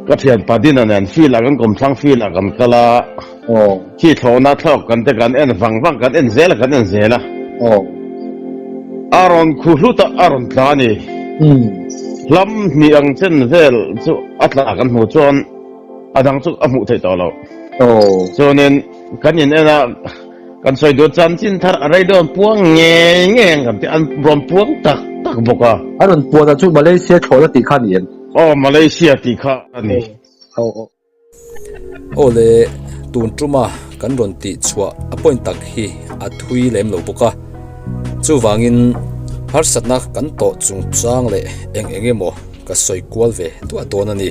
Ka thianpa Dina nen field ah kan kawmthlang field ah kan kal a, khi thlawhna thlawk kan te kan en vang vang kan en zel a kan en zel a. A rawn khu hlut a a rawn tla a ni. Hlam hnih ang chen vel chu a tla kan hmuh chuan a dang chu a hmuh theih tawh loh. Chuanin kan in en a kan sawi duh chanchin thar a rei dawn puang ngei ngei ang kan ti an rawn puang tak tak bawk a. A rawn puan a chu Malaysia thlawhna tih kha a ni em? Aw Malaysia tih kha a ni. Aw le, tun tuma kan rawn tih chhuah a point tak hi a thui lem lo bawk a. Chuvangin harsatna kan tawh chungchang leh eng eng emaw ka sawi kual ve duah dawn a ni.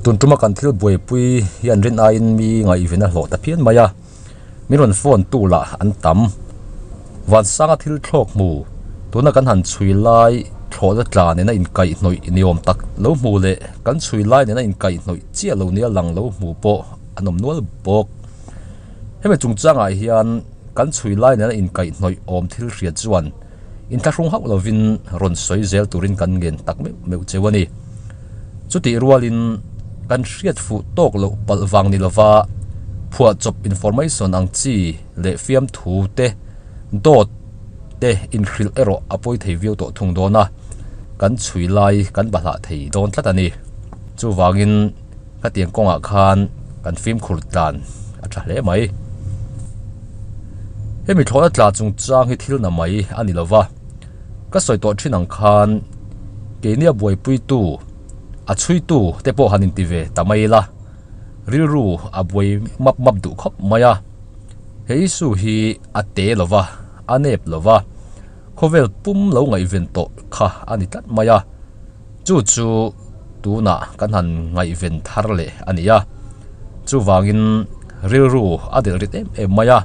Tun tuma kan thil buaipui hian rin aiin mi ngaihven a hlawh ta phian mai a, min rawn phone tu lah an tam. Vansanga thil thlawk hmu, tuna kan han chhui lai thlawhna tla nena inkaihhnawih ni awm tak lo hmu leh kan chhui lai nena inkaihhnawih chiah lo nia lang lo hmu pawh an awm nual bawk. Hemi chungchangah hian kan chhui lai nena inkaihhnawih awm thil hriat chuan inthlahrung hauh lovin rawn sawi zel turin kan ngen tak meuh meuh cheu a ni. Chutih rualin kan hriat fuh tawk loh palh vang ni lova phuahchawp information ang chi leh fiamthu te dawt te inhrilh erawh a pawi thei viau tawh thung dawn a, kan chhui lai kan bahlah thei dawn tlat a ni. Chuvangin khatiang kawngah khan kan fimkhur tlan a tha hle mai. Hemi thlawhna tla chungchang hi thil na mai a ni lova, ka sawi tawh thin ang khan keini a buaipuitu, a chhuitu te pawh han inti ve ta mai ila, rilru a buai map map duh khawp mai a. He issue hi a te lova, a nep lova, khawvel pum lo ngaihven tawh kha a ni tlat mai a. Chu chu tunah kan han ngaihven thar leh a ni a, chuvangin rilru a delh rit em em mai a.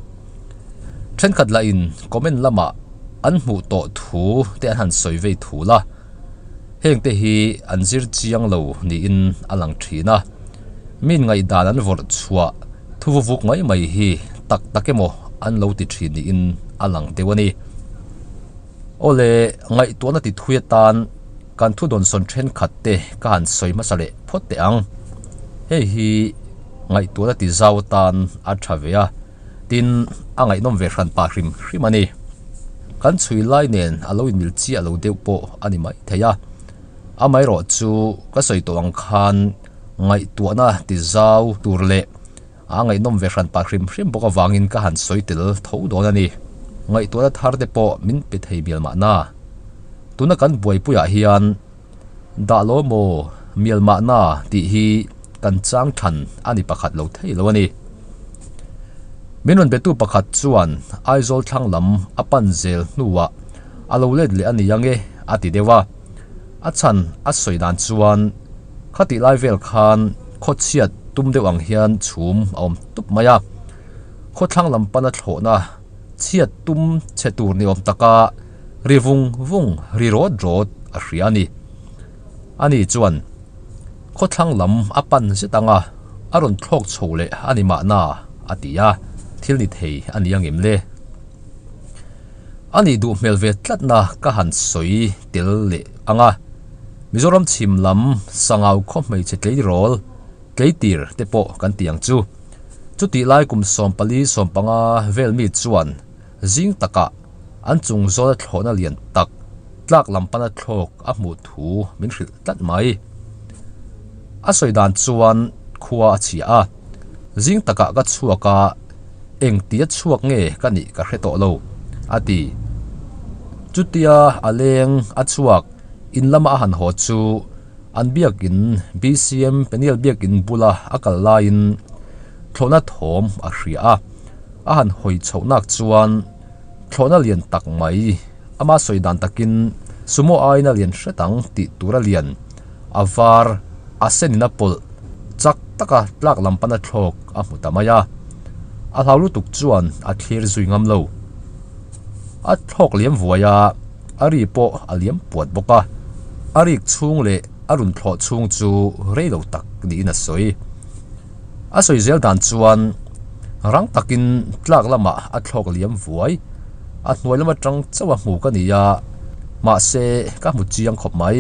Thenkhat lahin comment lamah an hmuh tawh thu te an han sawi vei thul a, heng te hi an zir chiang lo niin a lang thin a. Min ngaihdan an vawrh chhuah thu vuvuk mai mai hi tak tak emaw an lo ti thin niin a lang deuh a ni. Awle, ngaihtuahna ti thui atan kan thu dawnsawn thenkhat te ka han sawi hmasa leh phawt teh ang. Hei hi ngaihtuahna ti zau atan a tha ve a, tin a ngaihnawm ve hran pah hrim hrim a ni. Kan chhui lai nen a lo inmil chiah lo deuh pawh a ni mai thei a. Amaherawh chu ka sawi tawh ang khan ngaihtuahna ti zau tur leh A ngaihnawm ve hran pah hrim hrim bawk avangin ka han sawi tel tho dawn a ni. Ngaihtuahna thar te pawh min pe thei mial mahna. Tuna kan buaipuiah hian dah lo maw mial mahna tih hi kan chang than a ni pakhat lo thei lo a ni. Min rawn betu pakhat chuan Aizawl thlang lam a pan zel hnuah a lo let leh a ni ang e a ti deuh a. A chhan a sawi dan chuan Khatih lai vel khan khawchhiat tum deuh ang hian chhum a awm tup mai a, khawthlang lam pana thlawhna chhiat tum chhe tur ni awm taka ri vung vung ri rawt rawt a hria a ni. Ani chuan khawthlang lam a pan zet ang a, a rawn thlawk chho leh a ni mahna a ti a, thil ni thei a ni angem le? A nih duh hmel ve tlatna ka han sawi tel leh ang a. Mizoram chhim lam Sangau khaw hmeichhe tleirawl, tleitir te pawh kan ti ang chu. Chutih lai kum 14 15 vel mi chuan zing takah an chung zawla thlawhna lian tak tlak lam pana thlawk a hmuh thu min hrilh tlat mai. A sawi dan chuan khua a chhia a, zing takah ka chhuak a, engtia chhuak nge ka nih ka hre tawh lo, a ti. Chutia a leng a chhuak in lama a han haw chu an biakin BCM Peniel biakin bula a kal laiin thlawhna thawm a hria a, a han hawi chhoh nak chuan thlawhna lian tak mai ama sawi dan takin sumo aiin a lian hret ang tih tura lian a var a senin a pawlh chak taka tlak lam pana thlawk a hmu ta mai a, a hlau lutuk chuan a thlir zui ngam lo. A thlawk liam vuai a, a ri pawh a liam puat bawk a, a rik chhung leh a run thlawh chhung chu rei lo tak niin a sawi. A sawi zel dan chuan Rang takin tlak lamah a thlawk liam vuai. A hnuai lam atang chauh a hmu ka ni a, mahse ka hmu chiang khawp mai.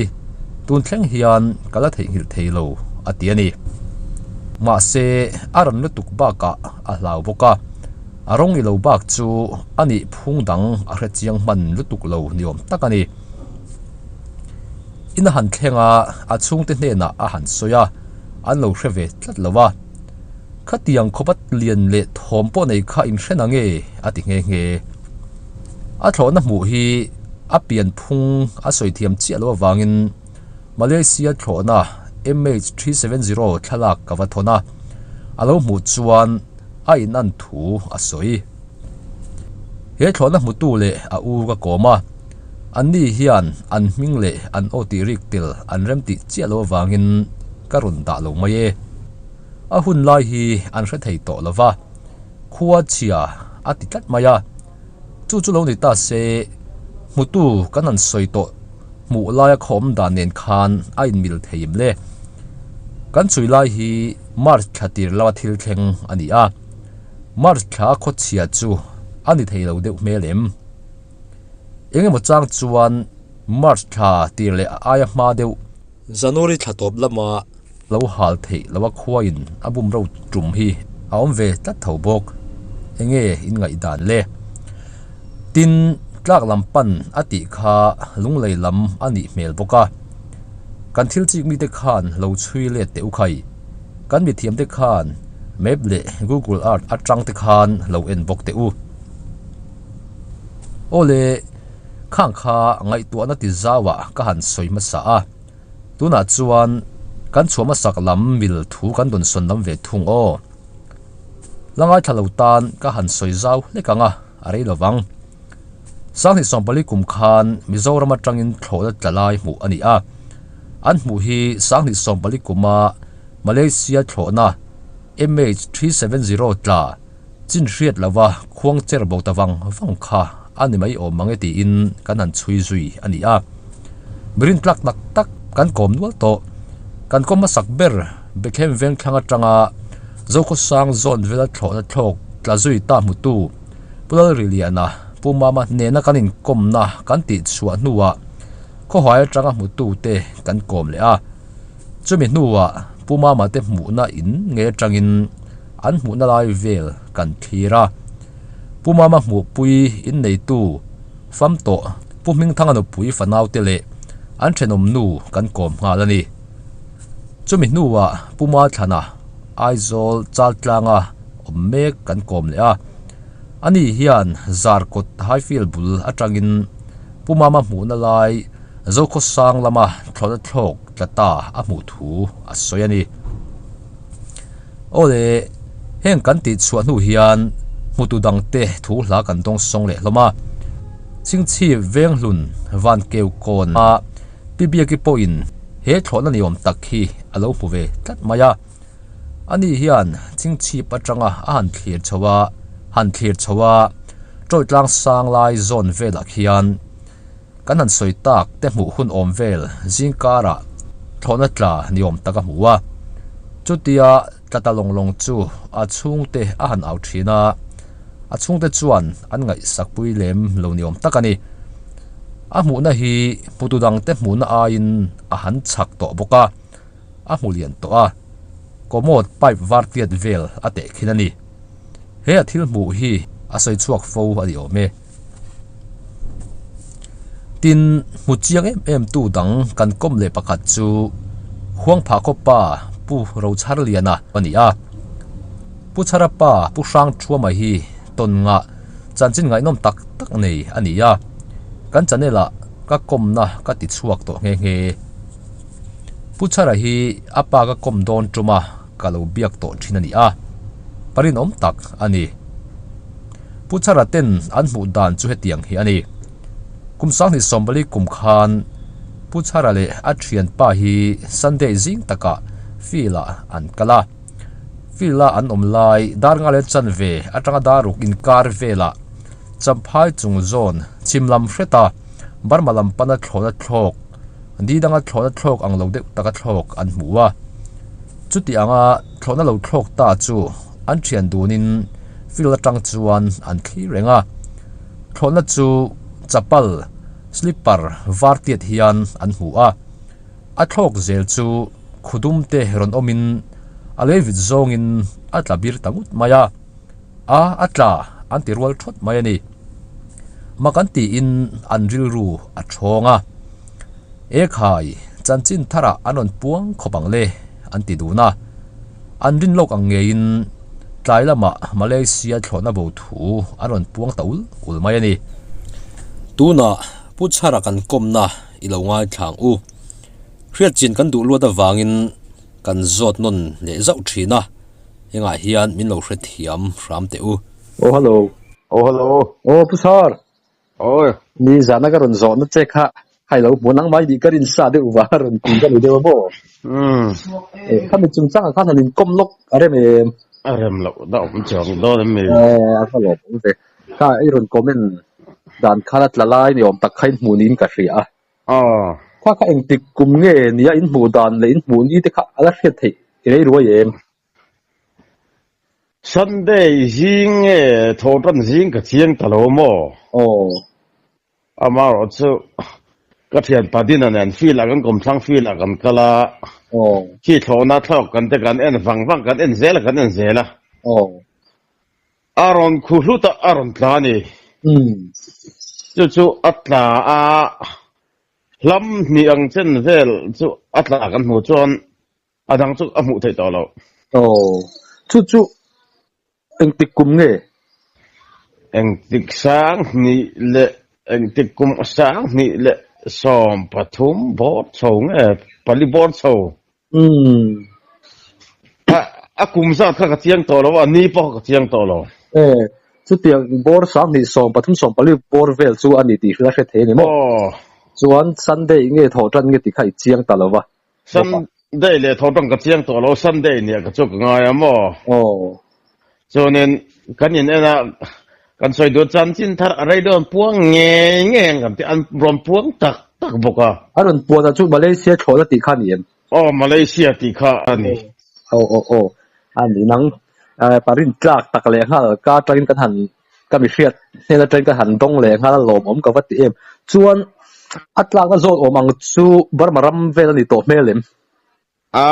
Tun thleng hian ka la theihnghilh thei lo, a ti a ni. Mahse a rawn lutuk bakah a hlau bawk a, a rawng i lo bak chu a nih phung dang a hre chiang hman lutuk lo ni awm tak a ni. In a han thleng a, a chhungte hnenah a han sawi a, an lo hre ve tlat lo a. Khatiang khawpa lian leh thawm pawh nei kha in hre na nge? a ti nghe nghe. A thlawhna hmuh hi a pian phung a sawi thiam chiah loh avangin Malaysia thlawhna MH370 thlalak ka va thawn a, a lo hmuh chuan a inan thu a sawi. He thlawhna hmutu leh a u ka kawm a, anni hian an hming leh an aw tih rik tel an remtih chiah loh avangin ka rawn dah lo mai e. A hun lai hi an hre thei tawh lo va, khua chhia a ti tlat mai a. Chu chu lo ni ta se, hmutu kan han sawi tawh hmuh laia khawm dan nen khan a inmil thei em le? Kan chhui lai hi March thla tir lama thil thleng a ni a, March thla khaw chhia chu a ni thei lo deuh hmel em? Eng emaw chang chuan March thla tir leh a aia hma deuh. January thla tawp lama lo hal theih loa khuain a bum ro tum hi a awm ve tlat tho bawk. Enge in ngaihdan le? Tin, tlak lam pan a tih kha lunglei lam a nih hmel bawk a. Kan thil chik mite khan lo chhui let teh u khai. Kan mithiam te khan map leh Google Earth atang te khan lo en bawk teh u. Awle, khang kha ngaihtuahna ti zauah ka han sawi hmasa a. Tunah chuan kan chhuah hmasak lam mil thu kan rawn sawn lam ve thung aw. La ngaithla lo tan ka han sawi zau hlek ang a, a rei lo vang. Sanghnih sawmpali kum khan Mizoram atangin thlawhna tla lai hmuh a ni a. An hmuh hi Sanghnih sawmpali kuma Malaysia thlawhna MH370 tla Chin hriat lova khuang cher bo ta vang vang kha a ni mai awm mang e tiin kan han chhui zui a ni a. Mirin tlak tak tak kan kawm nual tawh. Kan kawm hmasak ber Bethlehem Vengthlang atanga Zokhawsang zawn vela thlawhna thlawk tla zui ta hmutu Pu Lalriliana, Pu Mama nena kan inkawmna kan tih chhuah hnuah khawhai atanga hmutute kan kawm leh a. Chumi hnuah Pu Mama te hmuhna in ngei atangin an hmuhna lai vel kan thlir a. Pu Mama hmuhpui inneitu fam tawh Pu Hmingthanga nupui fanaute leh an thenawm nu kan kawm nghal a ni. Chumi hnuah Pu Mathlana Aizawl Chaltlanga awm mek kan kawm leh a. Ani hian Zarkawt Highfield bul atangin Pu Mama hmuhna lai Zokhawsang lama thlawhna thlawk tla ta a hmuh thu a sawi a ni. Awle, heng kan tih chhuah hnu hian hmutu dangte thu hla kan dawng sawng leh hlawm a. Chingchhip Venghlun Van Keu Kawn a Pi Biaki pawhin he thlawhna ni awm tak hi a lo hmu ve tlat mai a. Ani hian chingchhip atanga a han thlir chho a, han thlir chho a, Tawitlang sang lai zawn velah khian Kan han sawi tak te hmuh hun awm vel zing karah thlawhna tla ni awm tak a hmu a. Chutia tla ta lawng lawng chu a chhungte a han au thin a, a chhungte chuan an ngaihsak pui lem lo ni awm tak a ni. A hmuhna hi hmutu dangte hmuhna aiin a han chak tawh bawk a, a hmu lian tawh a, commode pipe var tiat vel a teh khin a ni. He a thil hmuh hi a sawi chhuak fo a ni awm e. Tin, hmu chiang em em tu dang kan kawm leh pakhat chu Huangphah khawpa Pu Rochharliana a ni a. Pu Chharapa Pu Hrangthuama hi tawn ngah chanchin ngaihnawm tak tak nei a ni a, kan channel ah ka kawmna ka ti chhuak tawh nghe nghe. Pu Chhara hi a pa ka kawm dawn tuma ka lo biak tawh thin a ni a, pa rinawm tak a ni. Pu Chhara ten an hmuh dan chu hetiang hi a ni. Kum Sanghnih Sawmbali kum khan Pu Chhara leh a thianpa hi Sunday zing takah field ah an kal a. Field a an awm lai dar nga leh chanve atanga dar ruk inkar velah Champhai chung zawn chhim lam hreta Burma lam pana thlawhna thlawk di danga thlawhna thlawk ang lo deuh taka thlawk an hmu a. Chuti anga thlawhna lo thlawk ta chu an thian dunin. Field atang chuan an thlir reng a, thlawhna chu chapal, slipper, var tiat hian an hmu a, a thlawk zel chu khudum te rawn awmin a leivit zawngin a tla bir ta ngut mai a, a a tla an ti rual thawt mai a ni. Mak an tiin an rilru a thawng a, Ekhai, chanchin tharah an rawn puang khawp ang le an ti dun a. An rin lawk ang ngeiin tlai lamah Malaysia thlawhna bo thu an rawn puang ta ul ul mai a ni. Tunah Pu Chhara kan kawmna i lo ngaithla ang u. Hriatchin kan duh luat avangin kan zawt nawn leh zauh thin a, hengah hian min lo hrethiam hram teh u. Aw hello. Aw hello. Aw Pu Chhar. Awi. Ni zana ka rawn zawhna che kha hai lo hmu nang mai nih ka rin sa deuh va rawn ti ka ni deuh a maw? Umm. Eh khami chungchangah khan han inkawm lawk a rem em? A rem loh da awm chuang dawn em mi? Eh a va lawm awm ve. Kha i rawn comment dan khan a tla lai ni awm tak kha in hmuh niin ka hria a. Aw. Kha kha engtik kum nge nia in hmuh dan leh in hmuh ni te kha a la hriat theih rei ruai em? Sunday zing nge thawhtan zing ka chiang ta lo maw? Aw. Amaherawh chu ka thian Padina nen field ah kan kawmthlang field ah kan kal a, Aw. khi thlawhna thlawk kan te kan en vang vang kan en zel a kan en zel a. Aw. A rawn khu hlut a, a rawn tla a ni. Umm. Chu chu a tla a, hlam hnih ang chen vel chu a tla kan hmuh chuan A dang chu a hmuh theih tawh lo. Aw, chu chu engtik kum nge? Engtik sang hnih leh engtik kum sang hnih leh 13 bawr chho nge pali bawr chho? Umm. A a kum zat kha ka chiang tawh lo a, ni pawh kha ka chiang tawh lo. E, chutiang bawr 20 13 14 bawr vel chu a ni tih hria hre thei a ni maw? Aw. Chuan Sunday nge thawh tan nge tih kha i chiang ta lo va. Sunday leh tho tang ka chiang tawh lo, Sunday nia ka chu ka ngai a maw? Aw. Chuanin kan in en a, kan sawi duh chanchin thar a rei dawn puang ngei ngei ang kan ti, an rawn puang tak tak bawk a. A rawn puan a chu Malaysia thlawhna tih kha a ni em? Aw, Malaysia tih kha a ni. Aw aw aw, a ni nang parin tlak tak leh nghal ka atangin kan han ka mi hriat hnen atangin ka han dawng leh nghal a lawmawm ka va ti em. Chuan a tlakna zawn awm ang chu Burma ram vel a ni tawh hmel em? A,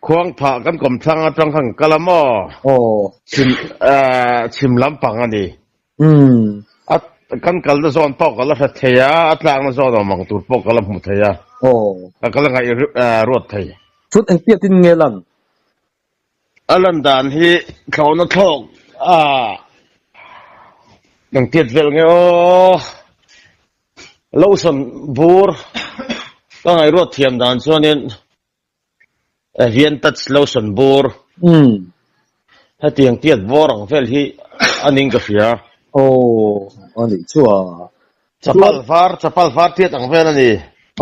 khuang phah kan kawmthlang atang khan ka kal a maw? Aw. Chhim, chhim lampang a ni. Umm. A, kan kalna zawn pawh ka la hre thei a, a tlakna zawn awm ang tur pawh ka la hmu thei a. Aw. Ka la ngaih ruat thei. Chuan engtiatin nge lan? A lan dan hi thlawhna thlawk a engtiat vel nge aw lotion bur ka ngaihruat thiam dan chuanin Evian touch lotion bur hetiang tiat bawr ang vel hi a ning ka hria. Aw a nih chu a. Chapal var chapal var tiat ang vel a ni.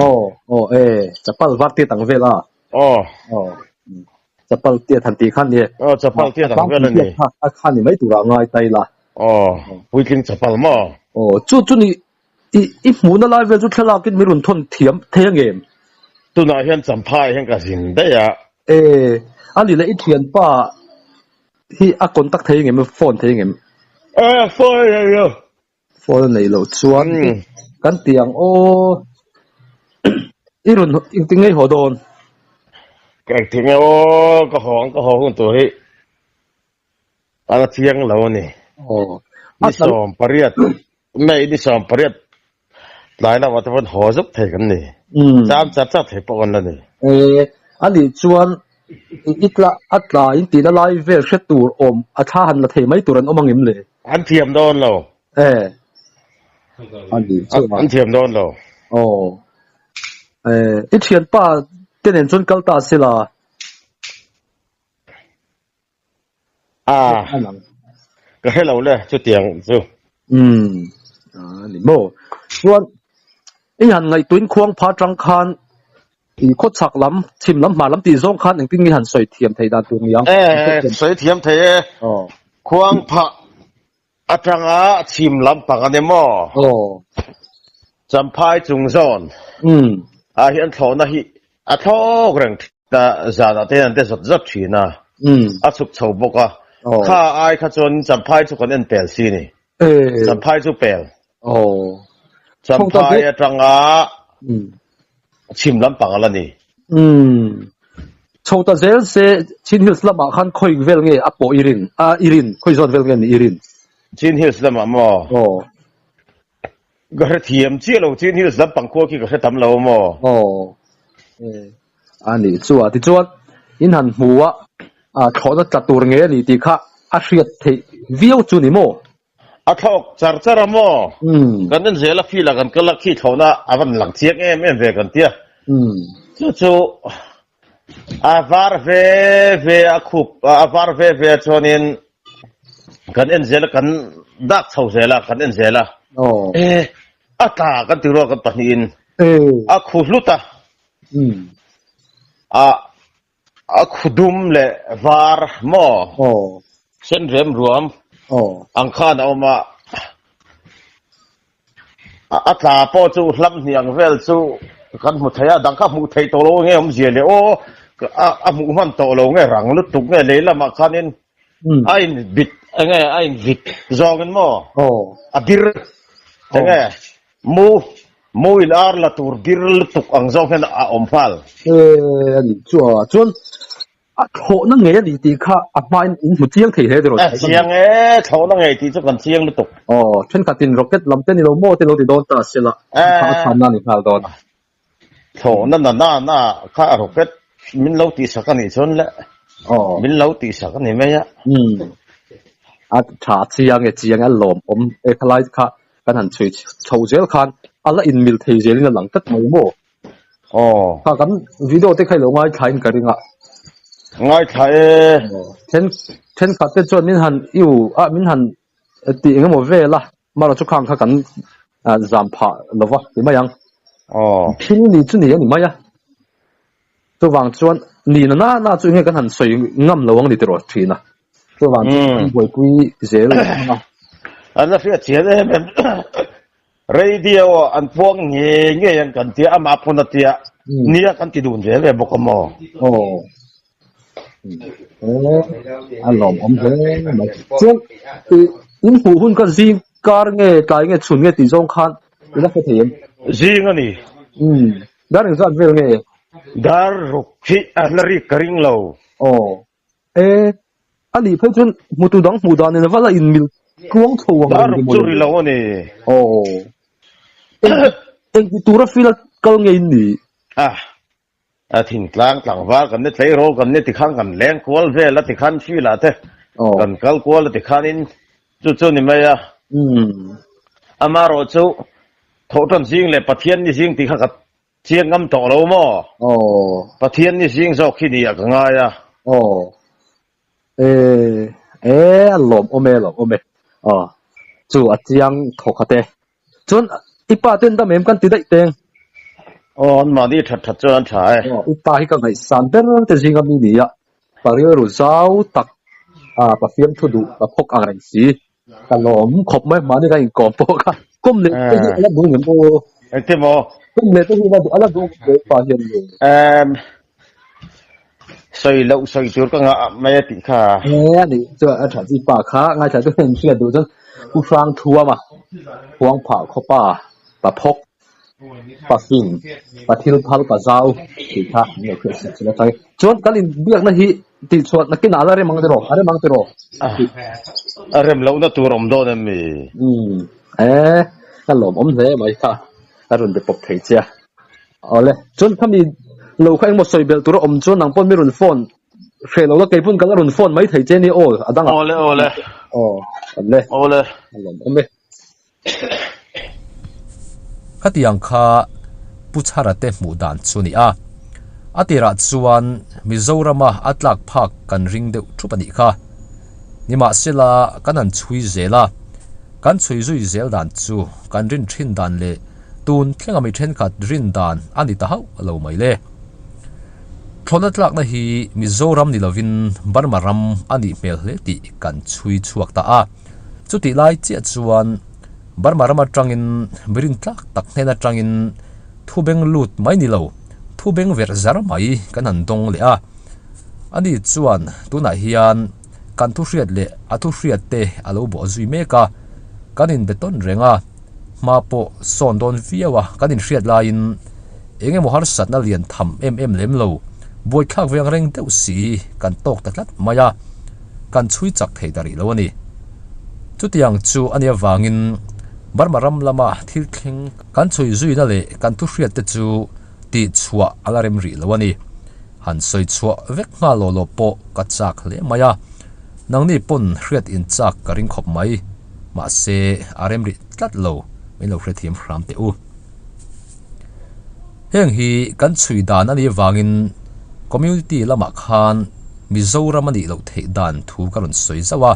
Aw aw e chapal var tiat ang vel a. Aw. Aw. Chapal tiat han tih khan ni. Aw, chapal tiat ang vel a ni. A khan ni mai turah ngai ta ila. Aw, puitling chapal maw? Aw, chu chu ni i i hmuhna lai vel chu thlalak in mi rawn thawn thiam thei ang em? Tunah hian Champhai hian ka zin daih a. E, a ni leh i thianpa hi a contact thei ang em, phone thei ang em? E, phone a nei lo. Phone a neih loh chuan kan ti ang aw i rawn engtin nge i haw dawn? Ka engtin nge aw ka haw ang ka haw hun tur hi a la chiang lo a ni. Aw Ni 18 May ni 18 tlai lamah te pawn haw zuk thei kan ni. Cham char char thei pawh kan la ni. E a nih chuan i tla a tla in tihna lai vel hre tur awm a thla han la thei mai tur an awm ang em le? An thiam dawn lo. E. A nih chu a. An thiam dawn lo. Aw. E, i thianpa te nen chuan kal ta se la. A. Ka hre lo le chutiang chu. Umm. A ni maw. Chuan i han ngaihtuin khuang pha tang khan i khawchhak lam, chhim lam, hmar lam tih zawng khan engtin nge han sawi thiam theih dan tur ni ang? E, sawi thiam thei e. Khuang phah atanga chhim lam pang a ni maw? Aw. Champhai chung zawn. Umm. Ah hian thlawhna hi a thlawk reng thin a, zanah te hian an te zawt zawt thin a. Umm. A chhuk chho bawk a. Kha ai kha chuan Champhai chu kan en pel si ni. Champhai chu pel. Champhai atanga chhim lampang a la ni. Chho ta zel se Chin Hills lamah khan khawi vel nge a pawh i rin? A i rin, khawi zawn vel nge ni i rin? Chin Hills lamah maw? Ka hre thiam chiah lo, Chin Hills lampang khua khi ka hre tam lo maw? Aw, a nih chu a. Tichuan, in han hmu a, thlawhna tla tur nge a ni tih kha a hriat theih viau chu ni maw? A thlawk char char a maw? Kan en zel a, field ah kan kal a, khi thlawhna a van lang chiang em em ve kan ti a. Chu chu a var ve ve a khup, a var ve ve a chuanin kan en zel a kan dak chho zel a kan en zel a e a tla kan ti rual kan pahnihin a khu hlut a a a khu dum leh var maw sen rem ruam ang khan a awm a A tla pawh chu hlam hniang vel chu kan hmu thei a, dang kha hmuh theih tawh lo nge awmzia le aw, a hmuh hman tawh lo nge rang lutuk nge lei lamah khanin a in bit enge a in vit zawngin maw a bir enge mu mu in ar la tur bir lutuk ang zawng hian a awm nghal. E a nih chu a chuan A thlawhna ngei a ni tih kha a hmain in hmu chiang thei hle tiraw? A chiang e, thlawhna ngei tih chu kan chiang lutuk. Aw, thenkhatin rocket lam te ni lo maw te lo ti dawn ta se la, kha a chhanna a ni nghal dawn a. Thlawhna na na na kha rocket min lo tihsak a nih chuan le, min lo tihsak a ni mai a. Umm, a tha chiang e, chiang e, a lawmawm e, khalai kha kan han chhui chho zel khan a la inmil thei zelin a lang tlat mai maw? Aw. Kha kan video te kha i lo ngaithla in ka ring a. Ngaithla e. Then thenkhat te chuan min han iu a min han tih eng emaw vel a mara chu khang kha kan zam phah lo va ti mai ang. Aw. Thil ni chu ni a ni mai a. Chuvang chuan ni na na na chu enge kan han sawi ngam lo ang ni tiraw thin a. Chuvang chuan kan buaipui zel ang a. An la hriat chian em em. Radio ah an puang ngei ngei ang kan tia, amah pawn a tia, nia kan ti dun ve ve bawk a maw? Aw. A lawmawm hle mai. Chuan in hmuh hun kha zing kar nge tlai nge chhun nge tih zawng khan i la hre thei em? Zing a ni. Umm. Dar engzat vel nge? Dar ruk hi a la rik ka ring lo. Aw. E, a nih phei chuan hmutu dang hmuh dan in vala in mil tluang chho ang reng emaw le. Lo a ni. Aw. Eng eng ti tura feel a kal nge in ni? A, a thingtlang tlangval kan ni tleirawl kan ni tikhan kan leng kual vel a tikhan feel ah te kan kal kual a tikhan in chu chu ni mai a. Amarawh chu thawhtan zing leh Pathian ni zing tih kha ka Chiang ngam tawh lo maw? Aw. Pathian ni zing zawk hi ni ah ka ngai a. Aw. E, e, a lawm awm e, lawm awm e. Aw. Chu a chiang thaw khat e. Chuan i pa ten dam em kan ti daih teng. Aw, an mahni that that chuan an tha e. Aw, i pa hi ka ngaihsan ber te zinga mi ni a. Pa rilru zau tak, a pa fiamthu duh, pa phawk ang reng si. Ka lawm khawp mai mahni ka inkawm pawh kha kawm leh te hi ala duh ngem aw. Engti maw? Kawm leh te hi ala duh ngem aw pa hian nge. Emm sawi loh sawi tur ka ngah mai a tih kha. E a nih chuan a tha chi pa kha ngaithla chu heng hriat duh chuan Pu Hrang Thuama Huang Phah Khawpa Pa Phawk Pa Fing Pa Thil Phal Pa Zau tih kha an lo hriat sak chhin atang chuan kan inbiakna hi tih chhuah nakinah a la rem ang tiraw a rem ang tiraw A rem lohna tur awm dawn em mi? Umm e ka lawmawm hle mai kha ka rawn be pawp thei che a awle chuan khami lo kha engmaw sawi belh tur a awm chuan nang pawn mi rawn phone hreh lo la kei pawn ka la rawn phone mai thei che nia aw a dangah Awle awle aw awle awle a lawmawm e. Khatiang kha Pu Chhara te hmuh dan chu ni a. A tirah chuan Mizorama a tlak phak kan ring deuh thup a nih kha. Nimahsela kan han chhui zel a, kan chhui zui zel dan chu kan rin thin dan leh tun thlenga mi thenkhat rin dan a ni ta hauh lo mai le. Thlawhna tlakna hi Mizoram ni lovin Burma ram a nih hmel hle tih kan chhui chhuak ta a. Chutih lai chiah chuan Burma ram atangin mirin tlak tak hnen atangin thu beng lut mai ni lo, thu beng verh zar mai kan han dawng leh a. Ani chuan tunah hian Kan thu hriat leh a thu hriat te a lo bawh zui mek a, kan inbe tawn reng a, hma pawh sawn dawn viau a kan inhriat laiin eng emaw harsatna lian tham em em lem lo, buaithlak ve ang reng deuh si kan tawk ta tlat mai a, kan chhui chak thei ta rih lo a ni. Chutiang chu a nih avangin Burma ram lama thil thleng kan chhui zuina leh kan thu hriat te chu tih chhuah a la rem rih lo a ni. Han sawi chhuah vek nghal law law pawh ka chak hle mai a, nangni pawn hriat in chak ka ring khawp mai, mahse a rem rih tlat lo, min lo hrethiam hram teh u. Heng hi kan chhui dan a nih avangin community lamah khan Mizoram a nih loh theih dan thu ka rawn sawi zauh a,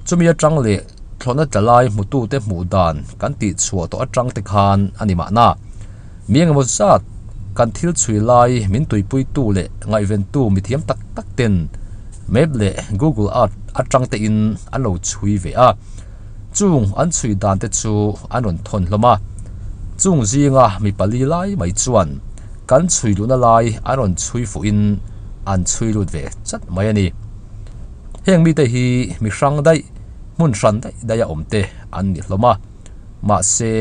chumi atang leh thlawhna tla lai hmutute hmuh dan kan tih chhuah tawh atang te khan a ni mahna. Mi engemaw zat kan thil chhui lai min tuipuitu leh ngaihventu mithiam tak tak ten map leh Google Earth atang te in an lo chhui ve a, chung an chhui dan te chu an rawn thawn hlawm a. Chung zinga mi pali lai mai chuan kan chhui luhna lai an rawn chhui fuh in an chhui lut ve chat mai a ni. Heng mite hi mi hrang daih, hmun hran daih daih a awm te an ni hlawm a. Mahse,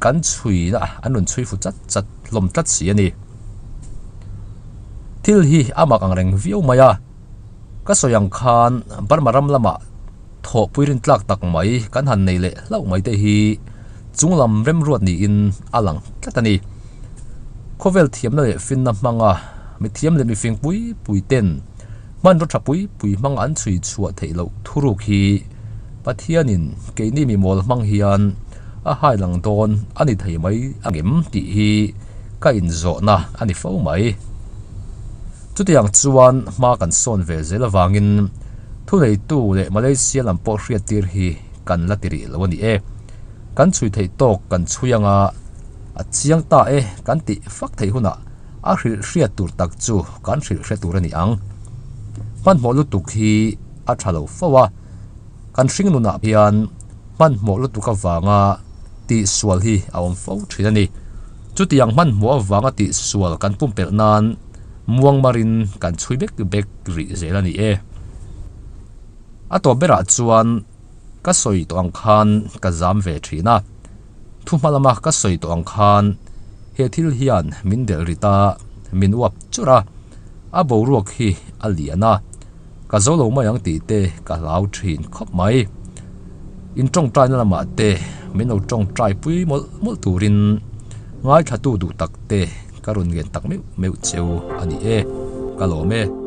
kan chhuina an rawn chhui fu chat chat hlawm tlat si a ni. Thil hi a mak ang reng viau mai a, ka sawi ang khan Burma ram lamah thawhpui rintlak tak mai kan han nei leh hlauh mai te hi chunglam remruat niin a lang tlat a ni. Khawvel thiamna leh finna hmanga mithiam leh mifing pui pui ten Hmanraw tha pui pui hmang an chhui chhuah theih loh thuruk hi Pathianin keini mi mawl hmang hian a hai lang dawn a ni thei mai angem tih hi ka inzawhna a ni fo mai. Chutiang chuan hma kan sawn ve zel avangin thuneitu leh Malaysia lam pawh hriattir hi kan la ti rih lo a ni e. Kan chhui theih tawk kan chhui anga a chiang ta e kan tih fak theih hunah A hrilh hriat tur tak chu kan hrilh hre tur a ni ang. Hmanhmawh lutuk hi a tha lo fo a, kan hring nunah hian hmanhmawh lutuk avanga tihsual hi a awm fo thin a ni. Chutiang hmanhmawh avanga tihsual kan pumpelh nan muangmarin kan chhui bek bek rih zel a ni e. A tawp berah chuan ka sawi tawh ang khan ka zam ve thin a. Thu hma lama ka sawi tawh ang khan he thil hian min delh rit a, min uap churh a, a boruak hi a lian a, ka zo lo mai ang tih te ka hlau thin khawp mai. In tawngtaina lamah te min lo tawngtai pui mawlh mawlh turin ngaithlatu duh tak te ka rawn ngen tak meuh meuh cheu a ni e, ka lawm e.